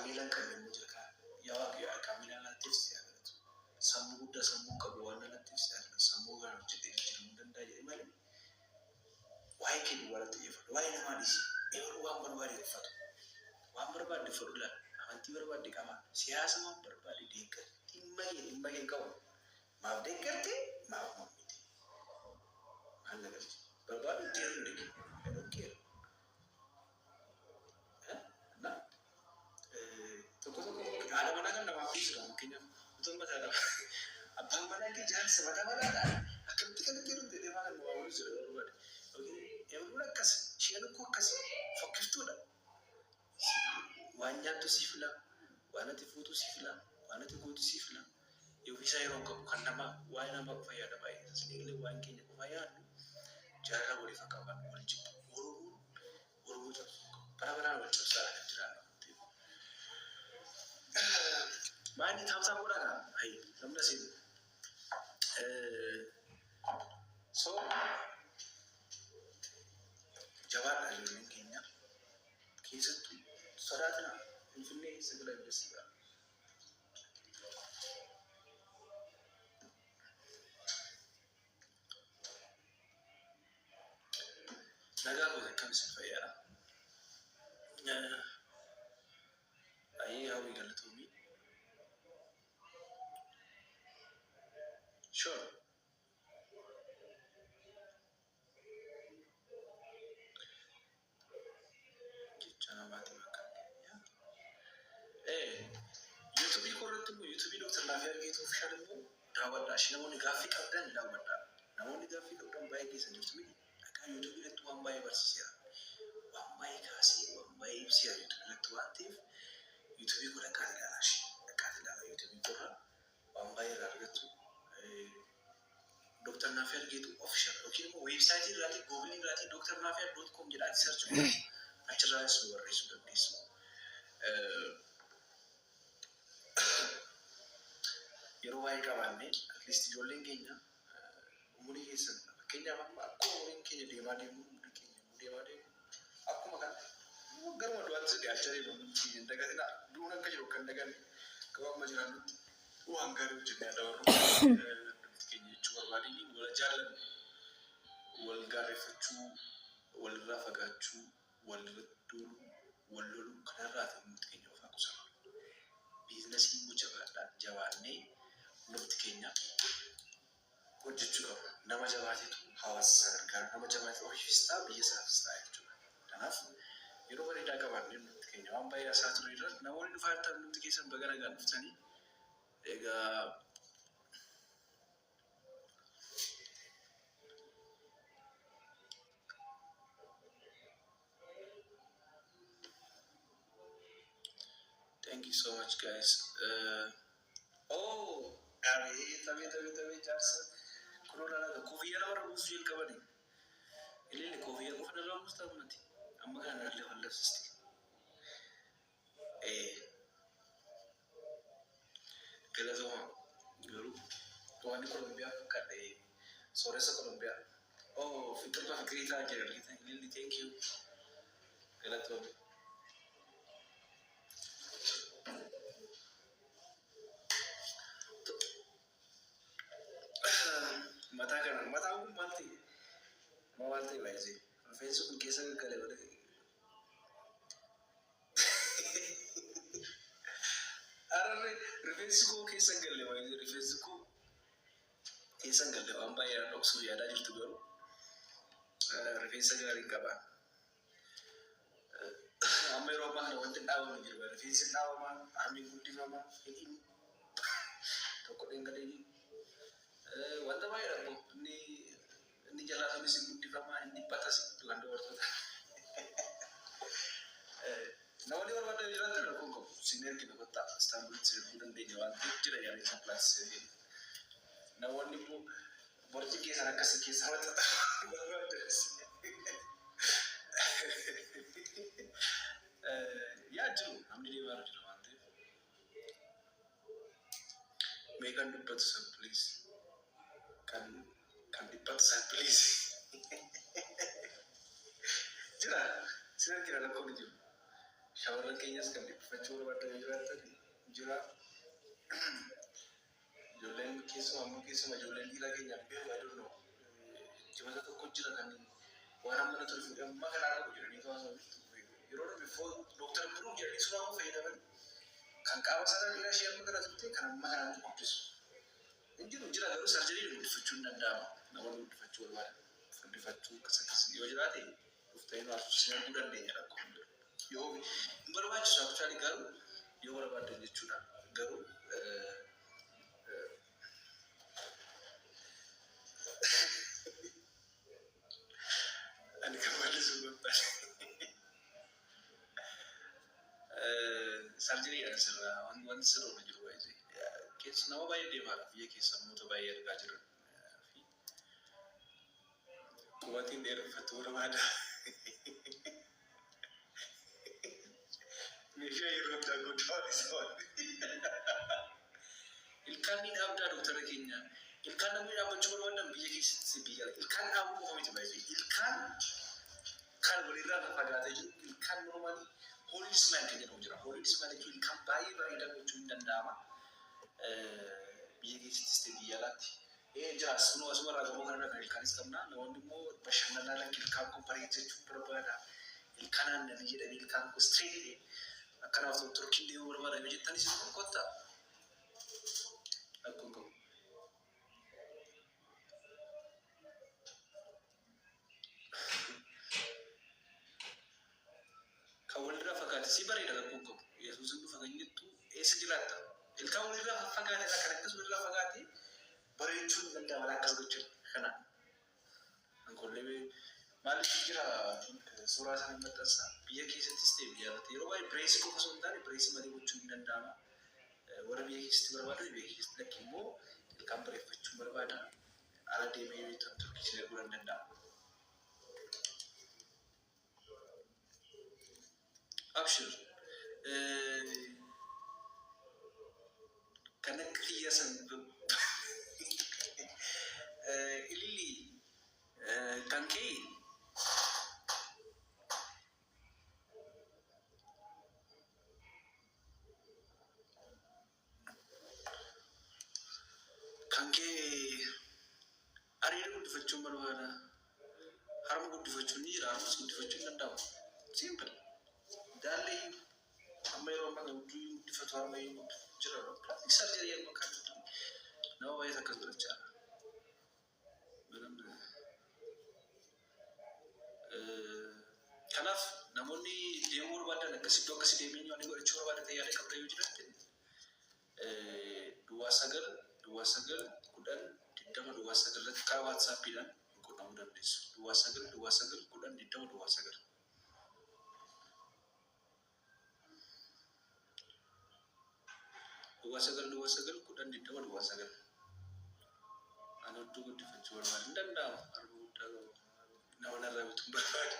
Kan miila hin qabne immoo jira. Kan yaa Waaqayyo kan miila laatteef si haa galatu. Sammuu guddaa sammuu hin qabu waan na laatteef si haa galatu. Sammuu kana hojjedhee jijjiiramuu danda'a jedhee malee waa'ee kee duwwaa irratti xiyyeeffadhu. Waa'ee namaa dhiisi. Ebaluu waan barbaade uffatu. Waan barbaadde uffadhu laal. Amantii barbaadde qabaadhu. Siyaasa waan barbaade deeggari. Dhimma kee dhimma kee hin qabu. Maaf deeggarte maaf mormite. Maal na galche. Barbaadu itti heerumi dhaqi. I don't care. እና tokko tokko haadha manaa kan namaaf dhiisudha. Fakkeenyaaf utuu mataadha. Abbaan manaa kee jaarsa mataa mataadha. Akkamitti kanatti heerumte jedhee faa kan namaa godhu jira yeroo barbaade. Yookiin akkas isheen akkoo akkas fokkiftuudha. Waan nyaattu sii fila, waan ati fuutu sii fila, waan ati gootu sii fila. Ofiisaa yeroo hin qabu kan namaa waa'ee namaa qofa yaada baay'ee. Isiniilee waan keenya qofa yaadnu jaalala waliif akka qabaannu wal jibbu. Oromoon Oromoo cabsuu hin qabu. Bara baraan wal cabsaadha kan jiraannu waan ta'eef. Maali tap tap godhaa kaa? Hayi namni asiin. So jabaadha ijoolleen keenya keessattuu sodaatina Finfinnee keessa gala investiidha. Nagaa kooti akkam isin fayyaadha. Ayyee hawwii galatoomii. Sure. Jecha namaatiif akka YouTube koo irratti immoo YouTube Dr. Naafii Argeetuu Official immoo daawwadhaa. Ishee namoonni gaaffii qabdan daawwadhaa. Namoonni gaaffii qabdan baay'ee keessan jirtu miti. Dhaqaa YouTube irratti waan baay'ee barsiiseera. Waan baay'ee kaasee waan baay'ee ibseera YouTube irratti waan ta'eef YouTube koo dhaqaa ilaalaa ishee. Dhaqaa ilaalaa YouTube koo irraa waan baay'ee irraa argattu. Dr. Naafii Argeetuu Official yookiin immoo website irraatii Google irraatii drnaafia.com jedhaatii search godhaa achirraas nu barreessuu dandeessu. Yeroo baay'ee qabaanne at least ijoolleen keenya umurii keessan fakkeenyaaf amma akkuma umuriin keenya deemaa deemu umuriin keenya yommuu deemaa deemu akkuma kana garuma du'aatti dhiyaachaa deema umuriin keenya hin dagatinaa du'uun akka jiru akka hin daganne garuu amma jiraannutti waan gaarii hojjennee haa dabarru hundumti keenya jechuu barbaadini wal jaallannu wal gaarreeffachuu walirraa fagaachuu walirratti duuluu wal loluu kanarraati hundumti keenya of haa qusannu. Biizinasii immoo jabaadhaa jabaannee hundumti keenya hojjechuu qabna. Nama jabaatetu hawaasa isaa gargaara. Nama jabaatetu ofiifis ta'a biyya isaafis ta'a jechuudha. Kanaaf yeroo bareedaa qabaannee hundumti keenya waan baay'ee haasa'aa turreerra. Namoonni dhufaa jirtan hundumti keessan baga nagaan dhuftanii. Egaa Thank you so much, guys. Oh, abeet abeet abeet abeet jaarsa. Kunoo laala koofiyyaa namarra buusuu jalqabani. Ililli koofiyyaa qofa narraa buustaa ammati. Amma kana nallee wallabsisti. Galatooma garuu waan Kolombiyaa fakkaadhe sooressa Kolombiyaa. Oh, fiqirba fiqirii ta'aa jira argitan. Ililli, thank you. Galatooma. Mataa kana mataan kun maal ta'e? Maal ta'e baay'isee? Rifeensi kun keessa gaggale malee. Ararre rifeensi koo keessa hin galle baay'isee rifeensi koo keessa hin galle waan baay'ee na dhoksuuf yaadaa jirtu garuu rifeensa gaarii hin qabaan. Amma yeroo ammaa kana wanti hin dhaabamne hin jiru. Rifeensi hin dhaabama, harmi hin guddifama, hidhiin tokko dhangala'ee wanta baay'eedha immoo inni inni jalaa sunis hin guddifama, hin dhiphatas kan dubartoota. Namoonni barbaadan yoo jiraatan rakkoo hin qabu. Sin ergina kottaa Istaanbulitti sin erguu dandeenya waan ta'eef jira yaaliin sappilaayis sin ergina. Namoonni immoo borcii keessan akkasii keessaa maxxanfamuu barbaadanis. Yaa jiru namni deemaa jira waan ta'eef. Mee kan dubbatu san please. Kan dhiphatu san please. Jira sin argina rakkoon hin jiru. Shamarran keenyas kan dhiphifachuu barbaadan yoo jiraatan jira. Ijoolleen keessumaa immoo keessumaa ijoolleen dhiiraa keenyaaf beeku, I don't know. Dibata tokko jira kan waan amma na ture fuudhee amma kanaa qabu jedhanii to'atu. Yeroo darbe Dooktar Biruu jedhanii suuraa koo fayyadaman kan qaama saalaa dhiiraa ishee amma kana turte kan amma kanaatti guddisu. Hin jiru, jira garuu surgery guddifachuu hin danda'ama. Namoonni guddifachuu barbaadan guddifachuu akkas akkas yoo jiraate dhuftanii nu haasofsiisuu arguu dandeenya, rakkoo hin jiru. Yoo hin barbaachisu actually, garuu yoo barbaadan jechuudha. Garuu ani kan bal'isuu barbaade. Surgerydhaan sirraa wanti sirruun jiru baay'ee. Keessa nama baay'ee deemaadha. Biyya keessa namoota baay'ee argaa jiran. Fi qubatiin dheereffachuu barbaada. Meeshaa yeroo addaa godhaa isa waan. Ilkaan ni dhaabdaa, doktara keenya? Ilkaan namni dhaabbachuu barbaadan biyya keessatti, biyya ilkaan dhaabuu qofa miti baay'ee. Ilkaan kan walirraa fagaatee jiru, ilkaan normally Hollywood smile kan jedhamu jira. Hollywood smile jechuun ilkaan baay'ee bareedaa gochuun hin danda'ama. Biyya keessattis ta'e biyya alaatti. Ee, jira, kunoo asuma irraa gamoo kanarra kan ilkaanis qabna. Namoonni immoo bashannanaa, lakki, ilkaan kun bareechachuu barbaada. Ilkaan aannanii jedhanii ilkaan kun straight ta'e akkanaaf ta'u Turkiin deemuu barbaada yoo jettanis immoo kottaa. Rakkoo qabu. Kan walirraa fagaate si bareeda, rakkoo qabu. Yesuus hin dhufa kan jettu eessa jiraatta? Ilkaan walirraa fagaate irraa kan akkas walirraa fagaate bareechuun hin danda'ama akkas gochuun kana. Ankollee maaliif jira suuraa sana maxxansa, biyya keessattis ta'e biyya alatti yeroo baay'ee brace qofa osoo hin taane brace malee gochuun hin danda'ama. Warra biyya keessatti barbaadu biyya keessatti, lakki immoo ilkaan bareeffachuun barbaada. Ala deemee Turkii sin erguu nan danda'a. Abshir. Kan akka kiyya san ililli kan kee kan kee areeda guddifachuun barbaada. Harma guddifachuun ni jira. Harmas guddifachuun danda'ama. Simple. Daallee amma yeroo ammaa kana hudduu guddifatu, harma iyyuu guddifatu jira. Plastic surgery amma kan nama baay'eetu akkas godhachaa jira. በደንብ kanaaf namoonni deemuu barbaadan akkas iddoo akkasii deemee waan godhachuu barbaadan ta'e yaada qabda yoo jiraatte 0909 10 20 09 irratti karaa WhatsAppiidhaan qunnamuu dandeessu. 0909 10 20 09. 0909 10 20 09. Ani hudduu guddifachuu barbaadu hin danda'amu. Harma guddaa qabu. Nama narraa bituun barbaade.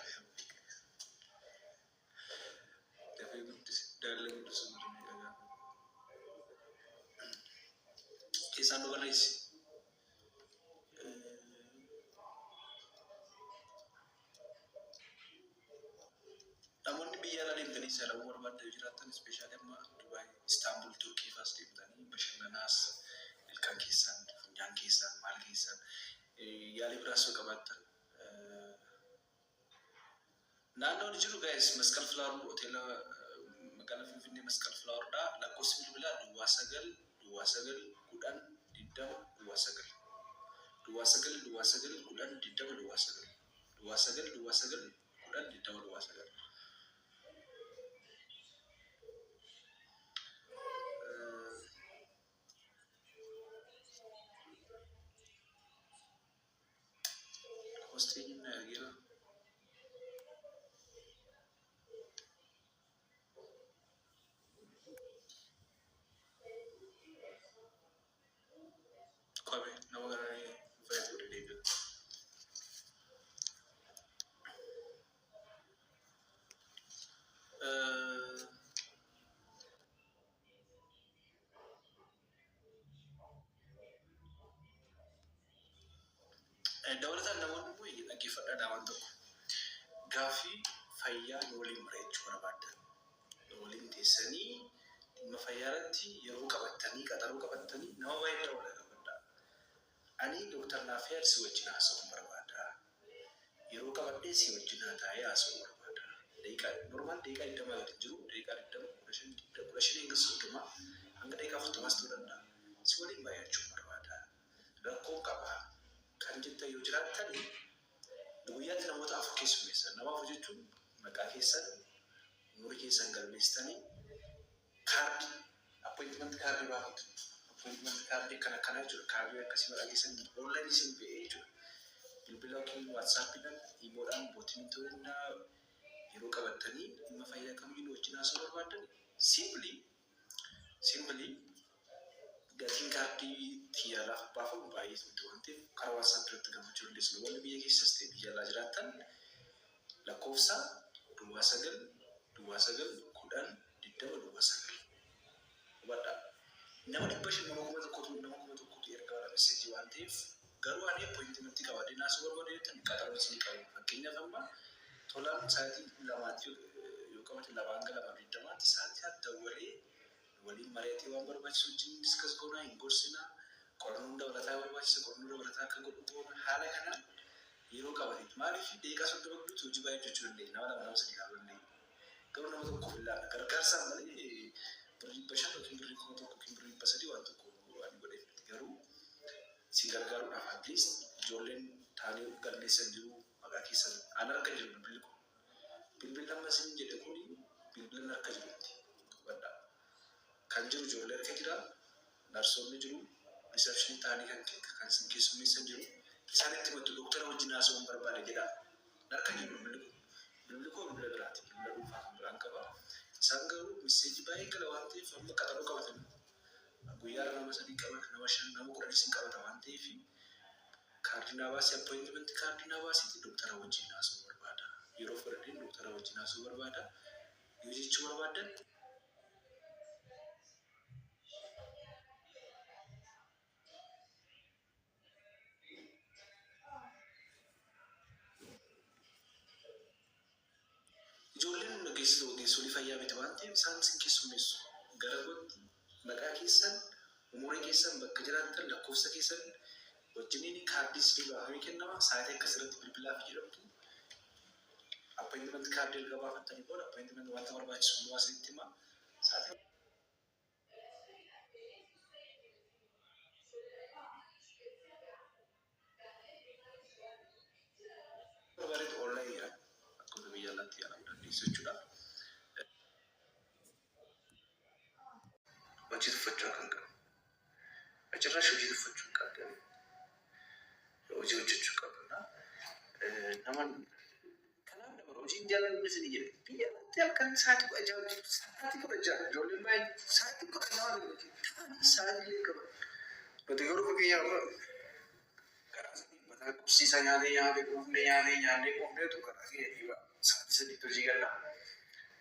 Dafee guddise, daallee guddisuu malee meeqa gaafa. Keessaan nu barreessi. Namoonni biyya alaa deemtanii saalawuu barbaaddan yoo jiraattan, especially amma Dubaay, Istaanbul, Turkii faas deemtanii bashannanaas, ilkaan keessan, funyaan keessan, maal keessan, yaalii biraas yoo qabaattan. Naannoon jiru guys, Masqal Flower hoteela magaalaa Finfinnee Masqal Flower dha. Lakkoofsi bilbilaa 0909 10 20 09. 0909 10 20 09. 0909 10 20 09. Hostiin ergeera. Qabe nama gara invite godhe deebi'a. Dabalataan namoonni immoo dhaggeeffadhaa waan tokko. Gaaffii fayyaa nu waliin mari'achuu barbaaddan. Teessanii dhimma fayyaa irratti yeroo qabattanii, qaxaroo qabattanii, nama baay'ee wal qabadha. Ani Dooktar Naafiyaad si wajjin haasa'uun barbaada. Yeroo qabadhee si wajjin taa'ee haasa'uu barbaada. Daqiiqaa normal daqiiqaa 20 gadi jiru, daqiiqaa 20, 15, 15 hanga 30, hanga daqiiqaa 40s ta'uu danda'a. Si waliin baay'achuun barbaada. Rakkoon qaba. Kan jettan yoo jiraattani, guyyaatti namoota afur keessummeessan. Nama afur jechuun maqaa keessan, umurii keessan galmeessitanii kaardii, appointment kaardii baafatu. Appointment kaardii akkana akkanaa jechuudha. Kaardii akkasii maqaa keessan online isin ba'ee jechuudha. Bilbila yookiin WhatsAppiidhaan, imoodhaan, bootiin ta'uu danda'a. Yeroo qabattanii dhimma fayyaa kamiyyuu wajjin haasa'uu barbaadan, simply gatiin kaardii xiyyaaraaf baafamu baay'ee miti waan ta'eef, karaa WhatsApp irratti gaafachuu dandeessu. Namoonni biyya keessas ta'e biyya alaa jiraattan, lakkoofsa 09 09 10 20 09 hubadhaa. Nama 500, nama 1000tu, nama 1000tu ergaa message waan ta'eef, garuu ani appointmentii qabadhee naasuu barbaadu jettan, qaxaroo isinii qabu. Fakkeenyaaf, amma Tolaan sa'aatii 2tti yoo qabate, 2 hanga 2:20tti sa'aatii isaatti dawwalee waliin mari'atee waan barbaachisu wajjin discuss goonaa, hin gorsinaa. Qorannoon dabalataa yoo barbaachise, qorannoo dabalataa akka godhu goona. Haala kanaan yeroo qabateeti. Maaliif, daqiiqaa 30 gidduutti hojii baay'ee hojjechuu dandeenya. Nama lama, nama sadii ilaaluu dandeenya. Garuu nama tokkoof hin laanna. Gargaarsaan malee birrii 500 yookiin birrii 1000 yookiin birrii 300 waan tokko waan godheef miti. Garuu isin gargaaruudhaaf at least ijoolleen taanii galmeessan jiru, maqaa keessan an harka jiru bilbilli kun. Bilbilli amma isin jedhe kuni bilbila harka jiru miti. Hubadhaa. Kan jiru ijoollee harka jira, narsoonni jiru, reception taanii kan isin keessummeessan jiru. Isaan itti himattu, "Dooktara wajjin haasa'uun barbaade" jedha. Harka jiru bilbilli kun. Bilbilli koo bilbila biraati. Bilbila dhuunfaa kan biraan qaba. Isaan garuu message baay'ee gala waan ta'eef, amma qaxaroo qabatanii guyyaarra nama sadii qabata, nama shan, nama 10 isin qabata waan ta'eef, kaardii naa baasii, appointment kaardii naa baasiiti, "Dooktara wajjin haasa'uu barbaada. Yeroo fudhadheen dooktara wajjin haasa'uu barbaada" yoo jechuu barbaaddan, ijoolleen ogeessolii fayyaa miti waan ta'eef, isaan isin keessummeessu. Gara kootti maqaa keessan, umurii keessan, bakka jiraattan, lakkoofsa keessan wajjiniin kaardii isinii baafamee kennama. Sa'aatii akkasirratti bilbilaaf jedhamtu. Appointment kaardii erga baafattanii booda, appointment wanta barbaachisu hundumaa isinitti hima. Sa'aatii barbaadetti onlineidhaan akkuma biyya alaatti yaalamuu dandeessu jechuudha. Hojii tuffachuu akka hin qabne. Achirraa hojii tuffachuu hin qabdan. Hojii hojjechuu qabna. Nama kanaaf dabara hojiin jaalalli isin jedhe, biyya alatti halkan sa'aatii 16 hojjetu, sa'aatii 16, ijoolleen baay'een sa'aatii 12 ta'anii sa'aatii illee qaban. Nuti garuu, fakkeenyaaf, karaa sadii mataa qubsiisaa nyaatee, nyaatee quufnee, nyaatee, nyaannee quufneetu karaa keenya dhiibaa sa'aatii 3tti hojii galla.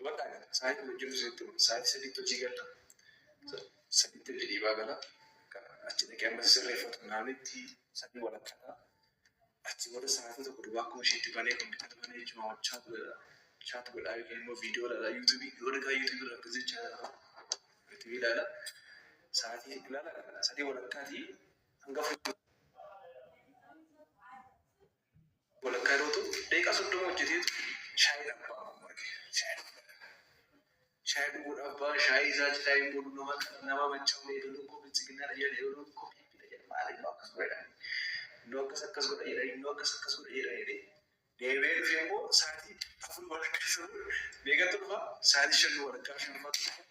Bakka sa'aatii hojjetu sitti, sa'aatii 3tti hojii galla. 3tti hojii dhiibaa gala. Achi dhaqee amma sirreeffatu naannitti 3:30 ta'a. Achi booda sa'aatii 1 duwwaa akkuma isheetti banee, kompiitara banee jechuudha, chat godha. Chat godhaa yookiin immoo viidiyoo ilaalaa, YouTubeii yoo dhagaa YouTubeii irraa akkas jecha YouTubeii ilaala. Sa'aatii ilaala, 3:30-tii hanga 4:30 yeroo ta'u, daqiiqaa 30 hojjeteetu shaayii dhabbaa. Shaayii dhuguudhaaf ba'a, shaayii isaa shaayiin boodu nama machaa'u, eegaluun koo bilchiginnaadha jedhan, eegaluun koo piippiidha jedhan, maal inni akkas godha, inni akkas akkas godha jedhan, inni akkas akkas godha jedhan jedhee deebi'ee dhufee immoo sa'aatii 4:15 isa meeqatti dhufa? Sa'aatii 5:30, shanfaatti dhufa.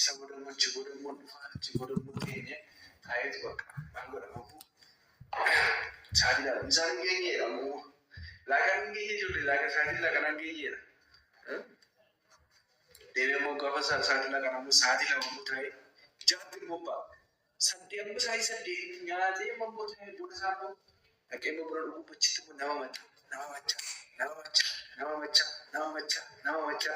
Isa booda immoo, achi booda immoo dhufa, achi booda immoo teenye taa'eetu bakka maal godhama immoo sa'aatii 2 isaan hin geenyeedha ammoo, laaqana hin geenye, ijoollee laaqana, sa'aatii laaqana hin geenyeedha. Deebi'ee immoo gaafa sa'aatii laaqana immoo sa'aatii 2 immoo taa'ee 6tti immoo ba'a. 8 amma sa'aatii 8tti nyaatee immoo taa'ee, booda isaa immoo dhaqee immoo buna dhuguu, achitti immoo nama macha, nama macha, nama macha, nama macha, nama macha, nama macha,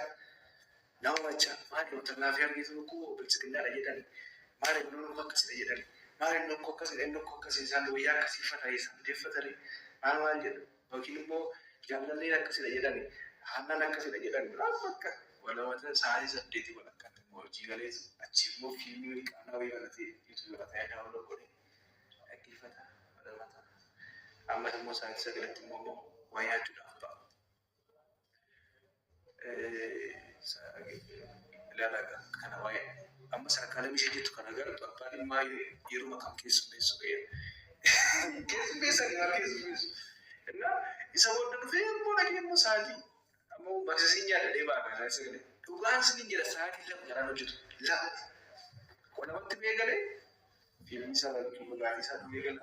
nama macha. Maali, Dooktar Naafii argitu koo bilchiginnaadha jedhani, maali, inni koo akkasidha jedhani, maali, inni koo akkasidha, inni koo akkasii, isaan wayyaa akkasii uffata, isaan deeffatanii maal maal jedhu, yookiin immoo jaalalleen akkasidha jedhani, haannaan akkasidha jedhani, bakka walamata sa'aatii 8:30. Hojii galee achi immoo fiilmii qaanaa wayii baratee YouTube irra ta'ee download godhee dhaggeeffata, barata. Ammas immoo sa'aatii 9tti immoo waa nyaachuudhaaf ba'a. Ilaalaa kana waa'ee amma sarkaalee ishee jettu kana agartu, abbaan dhimmaa yeroo kam keessummeessu ga'eera. Keessummeessan maal keessummeessu? Innaa isa booda dhufee immoo dhaqee immoo sa'aatii amma baksisiin nyaadhadhee ba'a kana sagalee. Dhugaan sinin jedha, sa'aatii 2 garaan hojjetu 2. Walumatti beekalee fiilmii isaa dhugaatii isaa dhugee gala,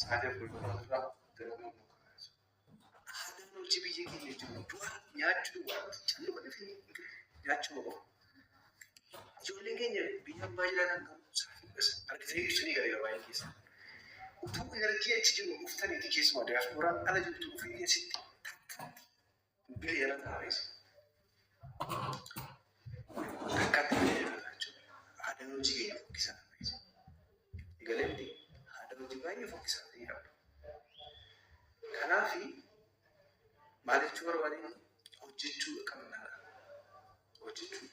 sa'aatii 4 irraa gara. Aadaan hojii biyya keenya jiru du'a nyaachuu duwwaatti calluma dhufee nyaachuu qofa. Ijoolleen keenya biyya ambaa jiraatan garuu sa'aatii argitanii ibsanii galee baay'ee keessa. Utuu energy achi jiru dhuftaniiti, keessumaa diyaaspooraan ala jirtu ofii keessatti takkaatti bira jala taa'aa takkaatti bira jala taa'aa jechuudha. Aadaan hojii keenya fokkisaa. Galee miti, aadaan hojii baay'ee fokkisaa ta'e qabna. Kanaaf maal jechuu barbaadeen, hojjechuu qabna. Hojjechuu.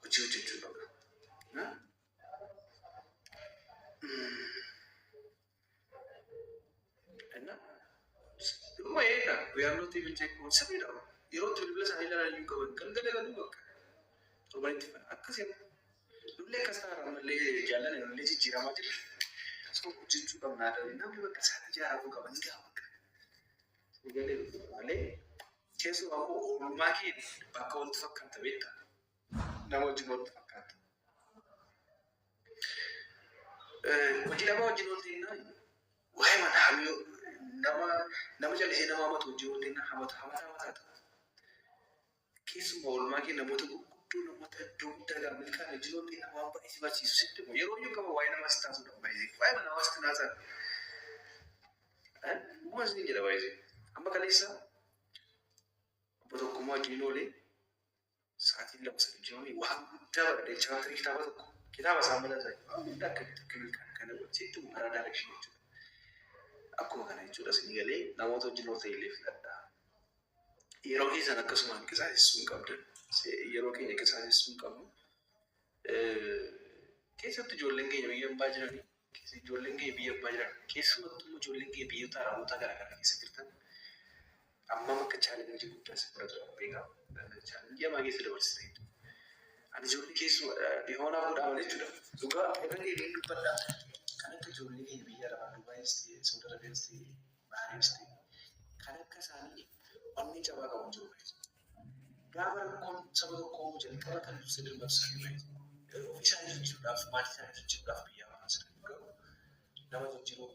Hojii hojjechuu qabna. እና dhuma eega we are not even check sirriidha. Yeroo itti bilbila isaanii ilaalan iyyuu qaban, galgala galuu bakka torbanitti akkas jedhu. Nullee akkas ta'an ammallee jaallanne, nullee jijjiiramaa jira. So hojjechuu qabna. Namni bakka isaatti ijaaramuu qaba ni ga'a bakka. Galee malee, keessumaa immoo oolmaa kee bakka walitti fakkaata beektaa. Nama wajjin walitti fakkaata. Hojii dhabaa wajjin walitti hinnaan waa'ee mana hamii, nama callisee nama hamatu wajjin walitti hinnaan hamata hamata hamataa ta'a. Keessumaa oolmaa kee namoota gurguddoo, namoota iddoo guddaa gahan milkaa'an wajjin walitti hinnaan waan baay'ee si barsiisu sitti himu. Yeroo iyyuu qaba waa'ee namaa si taasisuudha baay'ee. Waa'ee mana hawaasti naasan. Dhuguma isin jedha baay'ee. Amma kaleessa obbo Tokkummaa wajjin oolee sa'aatiin 2 3 jiranii waan guddaa baradhee, chapter kitaaba tokko, kitaaba isaan maxxansan, waan guddaa akkamitti akka milkaa'an kana sitti karaa direction jechuudha. Akkuma kana jechuudha, isin galee namoota wajjin ooltan illee filadhaa. Yeroo keessan akkasumaan qisaasessuu hin qabdan. Yeroo keenya qisaasessuu hin qabnu. Keessattuu ijoolleen keenya biyya ambaa jiranii, ijoolleen keenya biyya ambaa jiran, keessumattuu immoo ijoolleen keenya biyyoota Araboota garaagaraa keessa jirtan, ammam akka challenge guddaa isin bira ture beekaa. Challenge hamaa keessa dabarsita jechuudha. Ani ijoollee keessuma dhihoonaaf godhaa malee jechuudha. Dhugaa irra deebiin dubbadhaa. Kan akka ijoollee keenya biyya Arabaa, Dubaayis ta'e, Saudi Arabiyaas ta'e, Baahireenis ta'e, kan akka isaanii onnee jabaa qabu jiru. Gaafa rakkoon saba tokkoo jalqaba kan ibsa dirmatu isaanii baay'ee. Ofii isaanii jijjiiruudhaaf, maatii isaanii jijjiiruudhaaf biyyaa ba'an garuu nama jijjiiruu,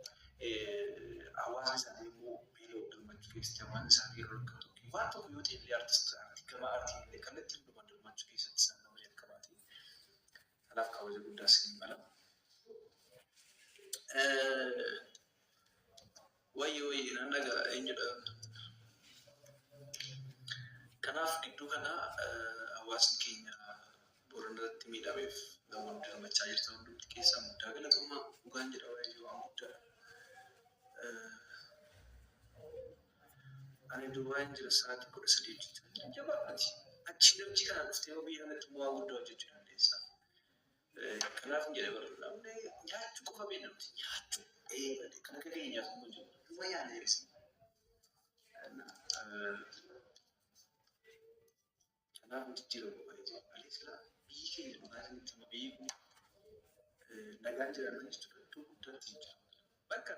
hawaasni isaanii immoo beela'u dirmachuu keessatti, hawaasni isaanii yeroo rakkatu waan tokko yoo ta'e illee artist aartii gama aartiin illee kallattii hundumaan dirmachuu keessatti isaan nama jalqabaati. Kanaaf kabaja guddaa isin mala. Wayyi wayyi, nan dhagaa, eenyudha? Kanaaf gidduu kana hawaasni keenya Boorana irratti miidhameef namoonni dirmachaa jirtan hundumti keessaa guddaa galatoomaa, dhugaan jedha, waa'ee waan guddaadha. Ani Dubaayin jira, sa'aatii 13 hojjechaa jira. Jabaadhati. Achi energy kana dhuftee yoo biyya kanatti immoo waan guddaa hojjechuu dandeessa. Kanaaf hin jedhe bara, namni nyaachuu qofa beekna nuti, nyaachuu kan akka keenya nyaatu immoo jiru. Dhuma nyaanna jedhesi. Kanaaf jijjiiramu baay'ee malee sila biyyi keenya dhugaatiin itti biyyi kun nagaan jiraanna jechuudha. Iddoo guddaatti jijjiiramu. Bakka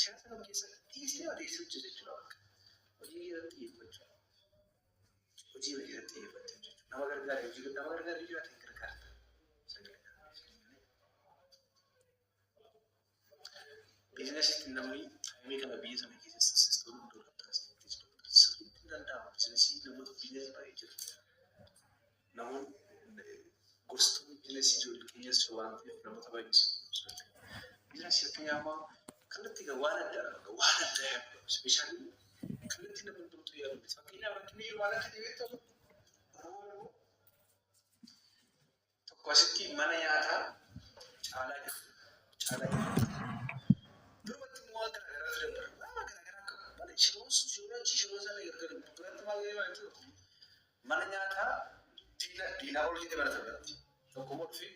siyaasa kam keessa dhiistee odeessee hojjetu jechuudha bakka. Hojii irratti xiyyeeffachuu. Hojii irratti xiyyeeffachuu jechuudha. Nama gargaara, hojii nama gargaara jiraate hin gargaarta. Sagalee kana. Biizinasiitti namni time kana biyya sana keessa success ta'uu danda'u sirriitti hin danda'amu. Biizinasii namoota biizinasii baay'ee jira. Namoonni gostoonni biizinasii ijoollee keenyas waan ta'eef namoota baay'ee biizinasii addunyaa ammaa kallattii waan addaa waan addaa yaadu, especially kallattii nama hundumtuu yaadu. Fakkeenyaaf rakkinni jiru maal akka ta'e beektamu, tokko asitti mana nyaataa caalaa jiru. Caalaa jiru. Durumatti immoo waan garaagaraatu dabala. Waan garaagaraa qabu. Mana shiroon sun, shiroon achi, shiroo sana gargar biratti maal jedhama jechuudha. Mana nyaataa Diinaa ol jedhee barata biratti. Tokko immoo dhufee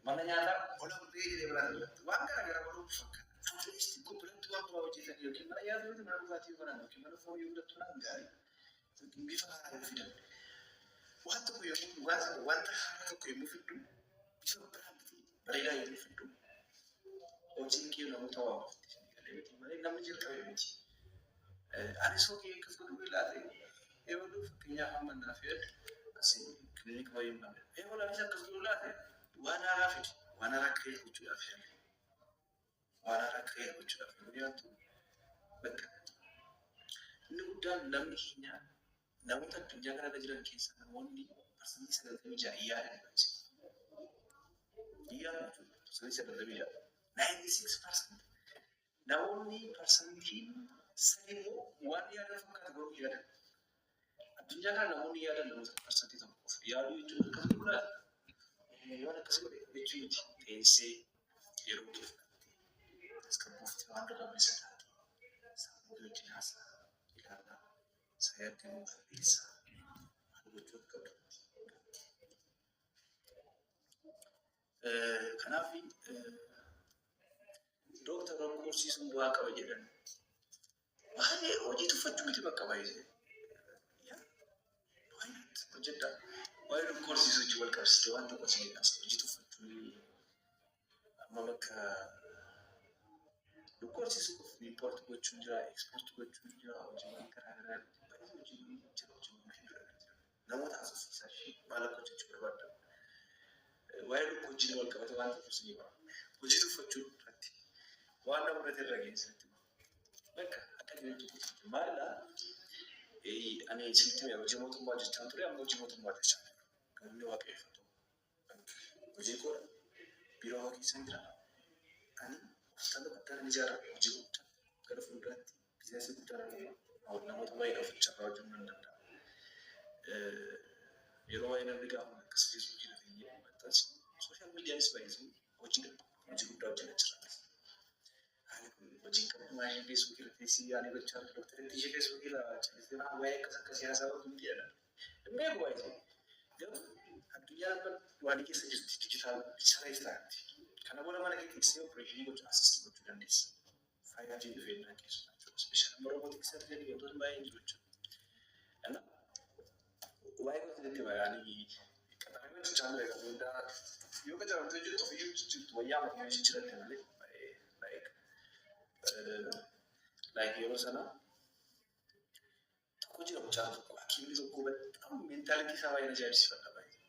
mana nyaataa ola bulee jedhee barata biratti. Waan garaa garaa godhuu fakkaata. At least biratti waan biraa hojjetan yookiin mana nyaataa yoo ta'e, mana dhugaatii yoo banan yookiin mana foonii yoo biratti banan gaarii. Yookiin bifa haaraa yoo fidan. Waan tokko yommuu wanta haaraa tokko yommuu fiddu, bifa biraa miti bareedaa yommuu fiddu, hojiin kee namoota waamti miti malee namni jalqabe miti. Anis hojii akkas godhuu ilaate eebaluu, fakkeenyaaf amma naaf yaadu asii kilinika wayii malee. Eebaluu anis akkas godhuu laate, waan haaraa fidi, waan haaraa create gochuudhaaf yaale. Waan haaraa create gochuudhaaf yeroo yaaltu, bakka inni guddaan namni keenya, namoota addunyaa kanarra jiran keessaa namoonni 96% yaadan baay'ise. Yaadu jechuudha, 96%. 96%. Namoonni 3% immoo waan yaadan fakkaatu garuu yaadan. Addunyaa kana namoonni yaadan namoota 1% qofa. Yaaduu jechuun akkas godhuudhaati. Yoon akkas godhe jechuu miti. Teessee yeroo kee fudhattee tasgabboofte, waan qabeessa taate, sammuu kee wajjin haasaa ilaalaa isa yaaddee immoo barreessaa maal gochuu akka qabdu. Kanaaf dooktar rakkoo horsiisuun bu'aa qaba jedhan. Baay'ee hojii tuffachuu miti, bakka baay'ee. Hojjedha. Waa'ee lukkuu horsiisuu wajjin wal qabsiistee waan tokko isin jedha. Hojii tuffachuu amma bakka lukkuu horsiisuu qofa import gochuun jira, export gochuun jira, hojiiwwan garaa garaa baay'ee, hojiiwwan jira, hojiiwwan hedduudha kan jiran. Namoota haasofsiisaa ishee maal akka hojjechuu barbaaddan. Waa'ee lukkuu wajjin wal qabate waan tokko isin hima. Hojii tuffachuu irratti waan nama irratti irra geessatti. Bakka akka jireenya tokko maalidha? Ani isinitti hime, hojii mootummaa hojjechaa ture, amma hojii mootummaa hojjechaa ture. Galmi Waaqayyoofatu. Hojii koodha. Biiroo keessa jira. Ani hospitaala guddaa nan ijaara. Hojii guddaa gara fuulduraatti biizinasii guddaa nan qaba. Namoota baay'ee of carraa hojjechuu nan danda'a. Yeroo baay'ee namni gaafa akkas Feesbuukii irra ta'ee maxxansu, social mediaanis baay'isuu hojiidha. Hojii guddaa hojjechaa jira. Haala kun hojii qabu maayii Feesbuukii irra teessee yaanii gochaa jiru. Doktaritti ishee Feesbuukii irra callisee waa'ee akkas akkasii haasaa ooltu miti jedha. Hin beeku baay'isee. Garuu addunyaan amma waan keessa jirti digitalize taati. Kana booda mana kee teessee opereeshinii gochuu, assist gochuu dandeessa. 5G dhufeennaa keessumaa jechuudha. Special amma robotic surgery wantoonni baay'een jiru jechuudha. Kanaaf waa'ee gosa itti yaanii qaxaramee hojjechaa ture kan hundaa yoo qacaramtee hojjettu ofiyyuu jijjiirtu wayyaa mataa jijjiiratte malee like yeroo sana tokko jira, mucaan tokko, hakiimni tokko በጣም mentality isaa baay'ee ajaa'ibsiifadha baay'ee.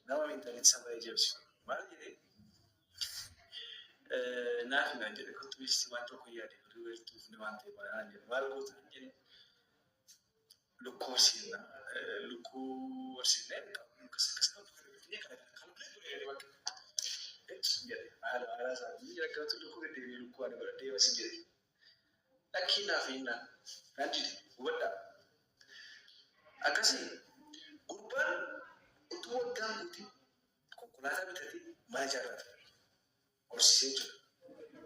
Nama mentality isaa baay'ee ajaa'ibsiifadha. Maal jedhee naaf naan jedhe, "Kottu beeksisi, waan tokko yaade oduu beektuuf ni waan ta'e naan jedhe." "Maal goota?" jedhe. "Lukkuu horsiifna, lukkuu horsiifnee akkas akkas kana kana kana kana bakka jedhe." Haala haala isaa biyya akkamtu lukkuu deddeebi'ee lukkuu ani godhadhee basin jedhe. "Lakkii, naaf hinnaan naan dide, hubadhaa." Akkasii gurbaan utuu waggaan guutuu konkolaataa bitatee mana ijaarrate horsiisee jira.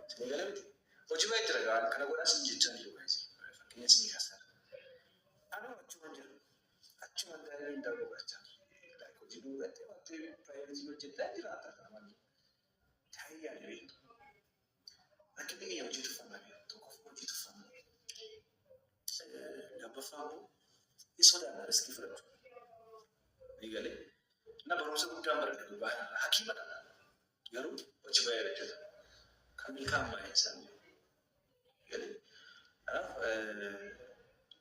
Isin gala miti. Hojii baay'ee jira gaa, kana godhaa sin jechaa jiru baay'ee. Fakkeenya isinii kaasaa. Anuma achuman jira. Achuman taa'ee hin darbu gochaa. Hojii dhuunfattee wanti private hojjettaa jiraata kana malee. Taa'ee yaadee beektu. Rakkinni keenya hojii tuffannaa beektu. Tokkoffaa hojii tuffannaa. Lammaffaa immoo ni sodaanna risk fudhachuu. Ni galee. Na barumsa guddaan baradhe gurbaa kanarraa. Hakiimadha. Garuu hojii baay'ee hojjeta. Kan milkaa'an baay'een isaanii. Galee. Kanaaf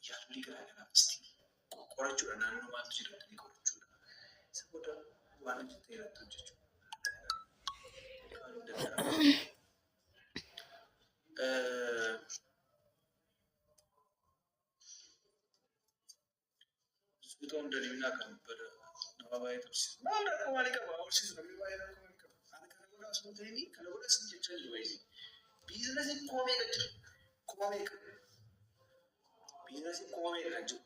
yaalii garaa garaa isti qorachuudha. Naannoo maaltu jira jedhanii qorachuudha. Isa booda waan hojjette irratti hojjechuu. Waan hin danda'amu. Hospitaalota hunda kan bada nama baay'ee tursiisu. Maal rakkoo maalii qaba? Horsiisu namni baay'ee rakkoo maalii qaba? Ani kana godhaa osoo hin ta'in kana godhaa sin jechaa jiru baay'ee. Biizinasiin kuma meeqa jira? Kuma meeqa? Biizinasiin kuma meeqa kan jiru?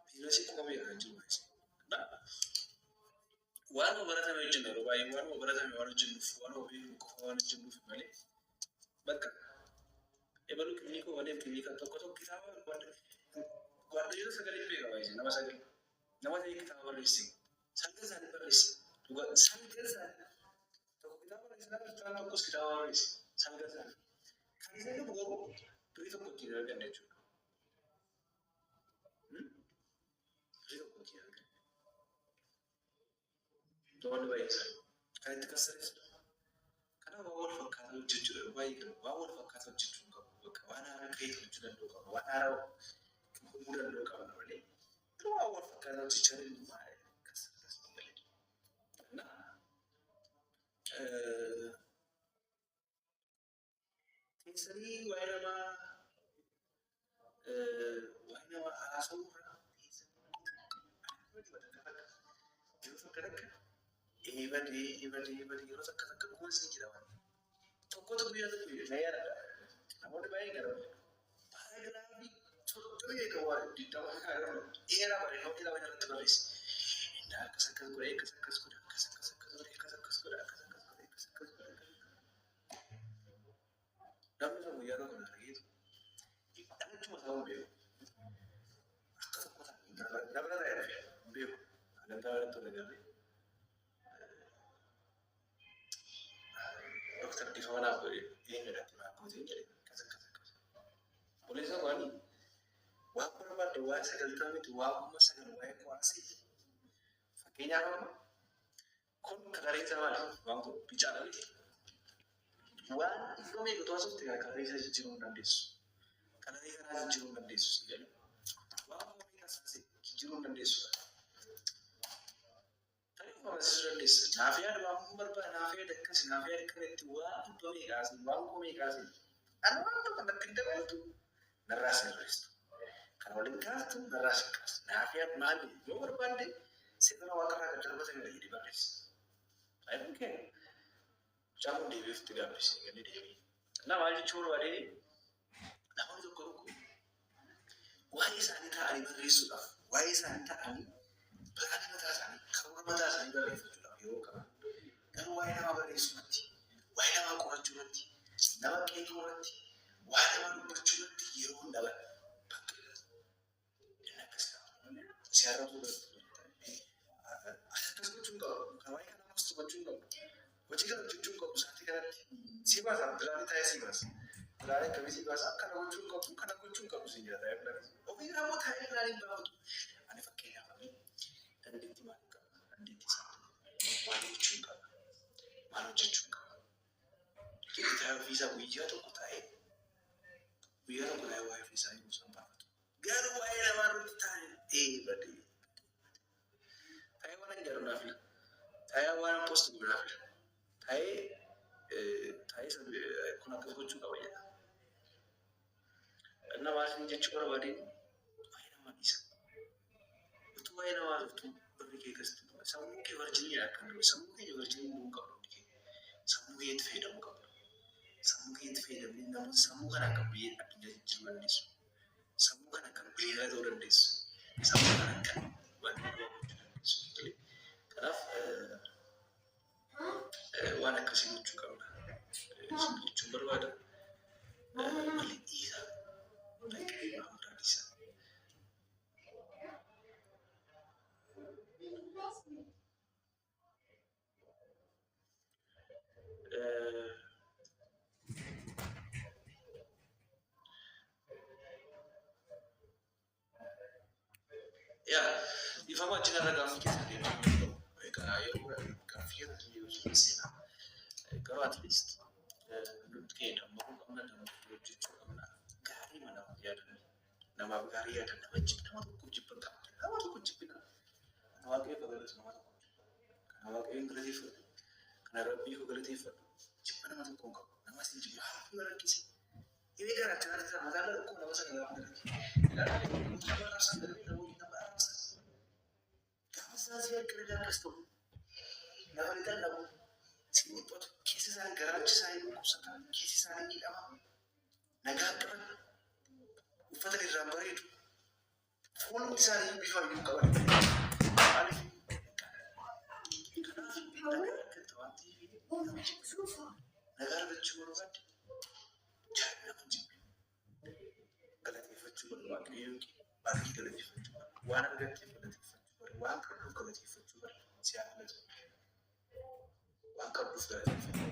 Biizinasiin kuma meeqa kan jiru baay'ee. Waanuma baratame hojjenna, yeroo baay'ee waanuma baratame waan hojjennuuf, waanuma beeknu qofa waan hojjennuuf malee, bakka ebaluu kilinikoo malee kilinika tokko tokko kitaaba gwaaddayoota sagalee beeka baay'ee nama sagalee. Nama ta'e kitaaba barreesse. Salgan isaanii barreesse. Dhugaa salgan isaanii. Tokko kitaaba barreesse, nama tokkos kitaaba barreesse. Salgan isaanii. Kan isaan dhufu garuu birrii tokko ittiin arganne jechuudha. Birrii tokko ittiin arganne. Namoonni baay'een isaanii. Kan itti kassanis. Kanaaf waan wal fakkaataa hojjechuudha. Baay'ee kan waan wal fakkaataa hojjechuu hin qabu. Bakka waan haaraa ka'ee hojjechuu danda'u qaba. Waan haaraa uumuu danda'u qabna malee. Yeroo waan wal fakkaataa hojjechaa deemnu maal akkas malee. Teessanii waa'ee namaa haasa'uu irraa teessanii yeroo takka takka eebadee eebadee eebadee yeroo takka takka dhuguma isin jira waan tokkotu guyyaa tokko na yaadadha. Namoonni baay'een gara paraagiraafii 30 kan waa 20 dheeraa barreeffama dheeraa wayii irratti barreesse. Inni akkas akkas godhe, akkas akkas godhe, akkas akkas akkas godhe, akkas akkas godhe, akkas akkas godhe, akkas akkas godhe. Namni sun guyyaa tokko na argeetu dhalachuma isaa hin beeku. Akka tokko ta'a na bira taa'ee dhufe hin beeku. Sagantaa irratti wal agarree, "Doktar, dhiifama naaf godhe, eenyudha maal gooteen?" jedhe. Akkas akkas akkas. Obboleessa koo, waan barbaadde waa 90 miti, waa 9000 waa'ee kuwaasii. Fakkeenyaaf amma kun coloriin isaa maali? Waan kun bicaadha miti. Waan iddoo meeqa to'asutti kana colorii isaa jijjiiruu hin dandeessu. Colorii kanaa jijjiiruu hin dandeessu si galee. Waan kuma meeqa saasee jijjiiruu hin dandeessu. Tarii of amansiisuu dandeessa. Naaf yaada waan kun barbaada, naaf yaada akkasi, naaf yaada akkanatti, waan dhibba meeqaasi, waan kuma meeqaasi. Ani waan tokko natti hin dabaltu, narraas hin hir'istu. Kana waliin kaastu, narraas hin kaastu. Naaf yaada maali? Yoo barbaadde seexana waaqarraa gad darbatanidha jedhee barreessa. I don't care. Mucaan kun deebi'ee ofitti gaabbisee galee deebi'ee. Na maal jechuu barbaadee, namoonni tokko tokko waa'ee isaanii taa'anii barreessuudhaaf, waa'ee isaanii taa'anii planii mataa isaanii, karoora mataa isaanii barreeffachuudhaaf yeroo qaban. Garuu waa'ee namaa barreessuu irratti, waa'ee namaa qorachuu irratti, nama qeequu irratti, waa namaa dubbachuu irratti yeroo hin dhaban. Bakka inni akkas ta'a. Si arrabsuu irratti. Akkas gochuu hin qabu. Kan waa'ee kanaa post gochuu hin qabu. Hojii kana hojjechuu hin qabu sa'aatii kanatti. Si baasa, planii taa'ee si baasa. Planii akkamii si baasa? Kana gochuu hin qabu, kana gochuu hin qabu si jira taa'ee planii. Ofii immoo taa'ee planii hin baafatu. Ani fakkeenyaaf ani dandeettii maal qaba? Dandeettii isaa maal gochuu hin qaba? Maal hojjechuu hin qaba? Jedhee taa'ee ofiisaa guyyaa tokko taa'ee waa'ee ofiisaa yeroo isaan baafatu. Garuu waa'ee namaa irratti taa'ee eebadee. Taa'ee waan hin jedhu naaf fila. Taa'ee waan post godhu naaf fila. Taa'ee taa'ee kun akkas gochuu qaba jedha. Nama isin jechuu barbaadeen, waa'ee namaa dhiisa. Utuu waa'ee namaa turtu birri kee keessatti sammuu kee virginiidha akka jiru, sammuu keenya virginii hunduu qabdu kee, sammuu keetti fayyadamuu qabdu. Sammuu keetti fayyadamanii namoota sammuu kana akka biyya addunyaa jijjiiruu dandeessu. Sammuu kana kan billionaire ta'uu dandeessu. Sammuu kana kan waan hundumaa gochuu dandeessu. Kanaaf waan akkasii gochuu qabna. Isin jechuun barbaada. Malee dhiisaa. Waan biraa dhiisaa. Yaa, dhiifama, wajjin irra gaaffii keessa deemaa jiru. Egaa yeroo gaaffii keessa deebisu seenaa. Garuu at least nuti keenya dammaquu qabna, dammaquu hojjechuu qabna. Gaarii namaaf yaadan, namaaf gaarii yaadan, nama jibbi, nama tokko jibban qaba. Nama tokko jibbina. Kana Waaqayyo galatu, nama tokko jibba. Kana Waaqayyoon galateeffadhu. Kana Rabbii koo galateeffadhu. Jibba nama tokko hin qabu. Nama sin jibba. Hafuura rakkise. Dhibee garaachaa irratti mataa irra dhukkub nama sana gaafa naqate. Nama arrabsan, darbee namoonni nama arrabsan. Gaafa isaan si harka akkas ta'u, lafa lixan dhabu, si dhiphatu, keessi isaanii, garaachi isaanii dhukkubsata, keessi isaanii miidhama, nagaa qaban, uffata irraan bareedu, fuulli isaanii bifa iyyuu qaban. Maaliif? Kanaaf nagaa argatta waan ta'eef nama jibbu. Nagaa argachuu barbaadde jaalala nama jibbu. Galateeffachuu barbaadde, waaqayyoon kee baay'ee galateeffachuu barbaadde, waan argatteef galateeffachuu barbaadde. Waan qabduuf galateeffachuu bara si haa filatu. Waan qabduuf galateeffachuu.